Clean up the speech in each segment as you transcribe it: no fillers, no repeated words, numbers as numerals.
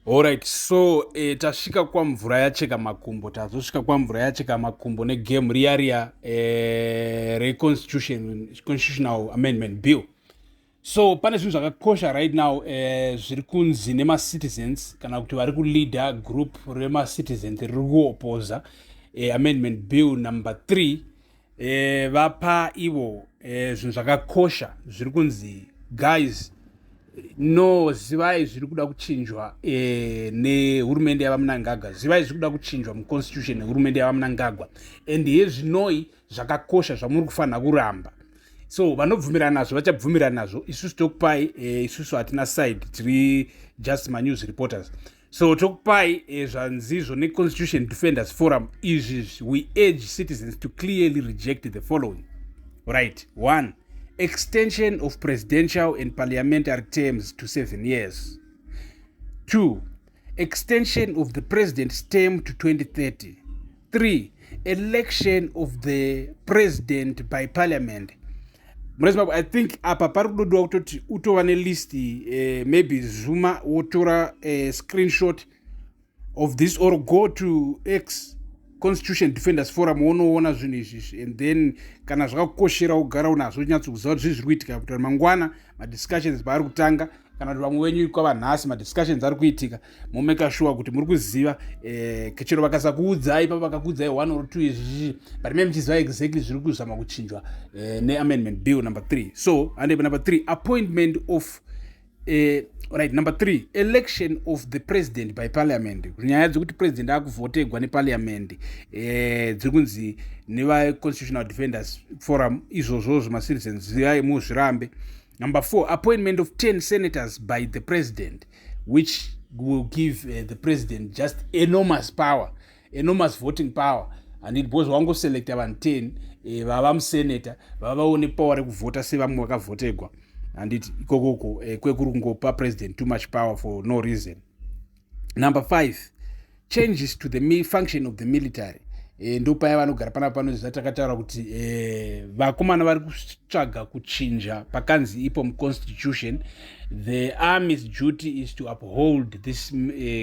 Alright, so tasvika kwamvura yacheka makumbo. Tazosvika kwamvura yacheka makumbo negame riya riya reconstitution, Constitutional Amendment Bill. So pane zvinhu zvakakosha right now zviri kunzi nemacitizens, kana kuti vari kuleader group remacitizens riri kuopoza Amendment Bill number 3. Vapa ivo zvinhu zvakakosha zviri kunzi, guys, no, zivai zviri kuda kuchinjwa nehurumende yavaMnangagwa. Zivai zviri kuda kuchinjwa muconstitution nehurumende yavaMnangagwa, and yezvinoi zvakakosha zvamuri kufanira kuramba. So vanobvumirana nazvo vachabvumirana nazvo. Isusu tokupai, isusu hatina side, tiri just manews reporters. So tokupai zvanzizvo neConstitution Defenders Forum izvi: "We urge citizens to clearly reject the following." Right, one, extension of presidential and parliamentary terms to 7 years. Two, extension of the president's term to 2030. Three, election of the president by parliament. Mune, I think apa pari kudodiwa kutoti utova nelist, maybe zuma wotora screenshot of this or go to X, Constitution Defenders Forum, wonoona zvinhu izvizvi. And then kana zvakakoshera kugara unazvo, unyatsokuziva kuti zvii zviri kuitika, kuti mangwana madiscussions paari kutanga, kana kuti vamwe venyu kwava nhasi madiscussions ari kuitika, momeka sure kuti muri kuziva. Chero vakasakuudzai pa vakakuudzai one or two izvizvi, but me muchiziva exactly zviri kuzama kuchinjwa neAmendment Bill number 3. So and number 3, appointment of right, number 3, election of the president by parliament. Nyaya dzekuti president akuvhotegwa neparliament dziri kunzi nevaConstitutional Defenders Forum izvozvozvo, macitizens, zivai muzvirambe. Number 4, appointment of 10 senators by the president, which will give the president just enormous power, enormous voting power, handiti? Because wangoselecta vanhu 10 vava musenator, vavawo nepower rekuvhota sevamwe vakavhotegwa, handiti? Ikokoko kwekuri kungopa president too much power for no reason. Number 5, changes to the function of the military. Ndopaya vanogara panapa panoziva takataura kuti vakomana vari kutsvaga kuchinja pakanzi ipo muconstitution, "The army's duty is to uphold this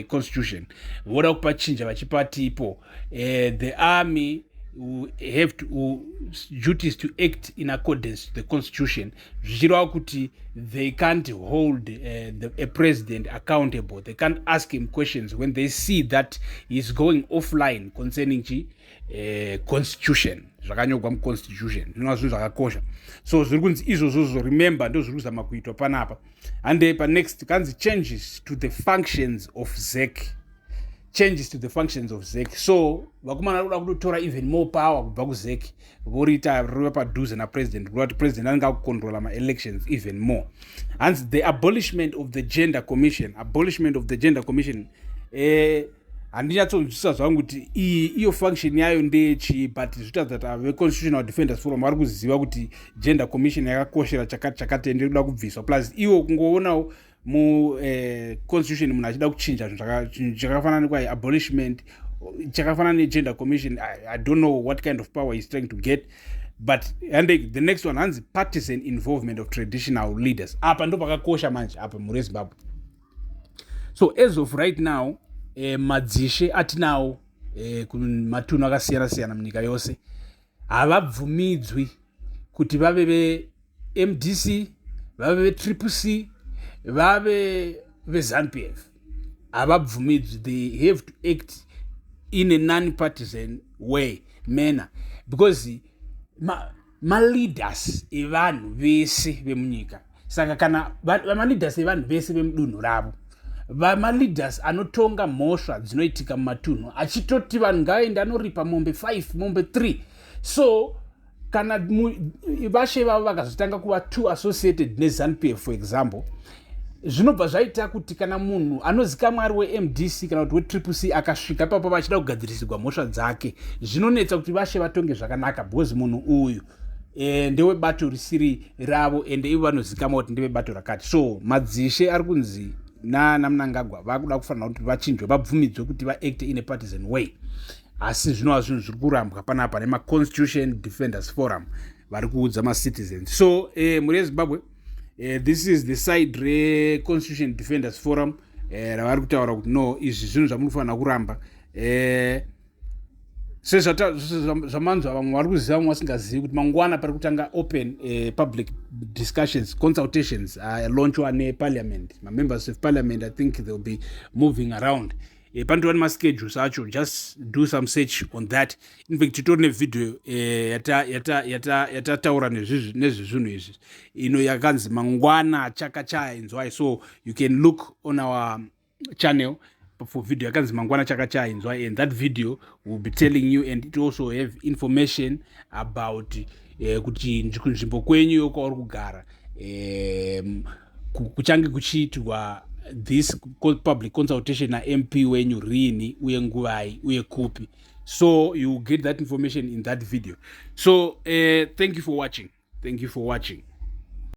constitution." Voda kupachinja vachipati ipo "The army have to duties to act in accordance to the constitution," zvichireva kuti they can't hold a president accountable. They can't ask him questions when they see that he's going offline concerning chi constitution, zvakanyorwa muconstitution, zvinova zvinhu zvakakosha. So zviri kunzi izvozvozvo, remember, ndo zviri kuzama kuitwa panapa. And panext kanzi changes to the functions of ZEC, changes to the functions of ZEC. So vakomana vari kuda kutotora even more power kubva kuZEC, voriita rive padhuze napresident, kureva kuti president anenge akucontrola maelections even more. Hanzi the abolishment of the Gender Commission, abolishment of the Gender Commission. Handinyatsonzwisisa zvangu kuti iyi iyo function yayo ndeyechii, but zvitaridza kuti veConstitutional Defenders Forum vari kuziva kuti Gender Commission yakakoshera chakati chakati, ende kuda kubviswa. Plus iwo kungoonawo muconstitution munhu achida kuchinja zvinhu chakafanana nekwai abolishment, chakafanana neGender Commission, I don't know what kind of power he's trying to get. But and the next one, hanzi partisan involvement of traditional leaders. Apa ndo pakakosha manje apa, mhuri yeZimbabwe. So as of right now, madzishe atinawo kumatunhu akasiyana siyana munyika yose havabvumidzwi kuti vave veMDC, vave veTriple C, vave veZANU PF. Havabvumidzwi. They have to act in a non-partisan way, manner, because maleaders ma evanhu vese vemunyika. Saka kana vamaleaders evanhu vese vemudunhu ravo, vamaleaders anotonga mhosva dzinoitika mumatunhu, achitoti vanhu ngavaende anoripa mombe 5, mombe 3. So kana vashe vavo vakazotanga kuva too associated neZANU PF, for example, zvinobva zvaita kuti kana munhu anozikamwa ari weMDC kana kuti weTriple C akasvika ipapo vachida kugadzirisirwa mhosva dzake, zvinonetsa kuti vashe vatonge zvakanaka, because munhu uyu ndewebato risiri ravo, ende ivo vanozikamwa kuti ndevebato rakati. So madzishe ari kunzi nanaMnangagwa vakuda kufanira kuti vachinjwe, vabvumidzwe kuti vaacte in a partisan way. Asi zvinova zvinhu zviri kurambwa panapa nemaConstitution Defenders Forum vari kuudza macitizens. So mhuri yeZimbabwe, this is the side reConstitution Defenders Forum. Ravari kutaura kuti no, izvi zvinhu zvamunofanira kuramba. Sezvamanzwa, vamwe vari kuziva, vamwe vasingazivi, kuti mangwana pari kutanga open public discussions, consultations launchwa neparliament, mamembers of parliament. I think they will be moving around. Panotova nemaschedules acho. Just do some search on that. In fact, titori nevhidhiyo yatataura nezvezvinhu izvi, ino yakanzi "Mangwana Chakachaya Inzwai". So you can look on our channel for video yakanzi "Mangwana Chakachaya Inzwai", and that video will be telling you, and it also have information about kuti kunzvimbo kwenyu kwauri kugara kuchange kuchiitwa this public consultation naMP wenyu rini, uye nguvai, uye kupi. So you get that information in that video. So thank you for watching. Thank you for watching.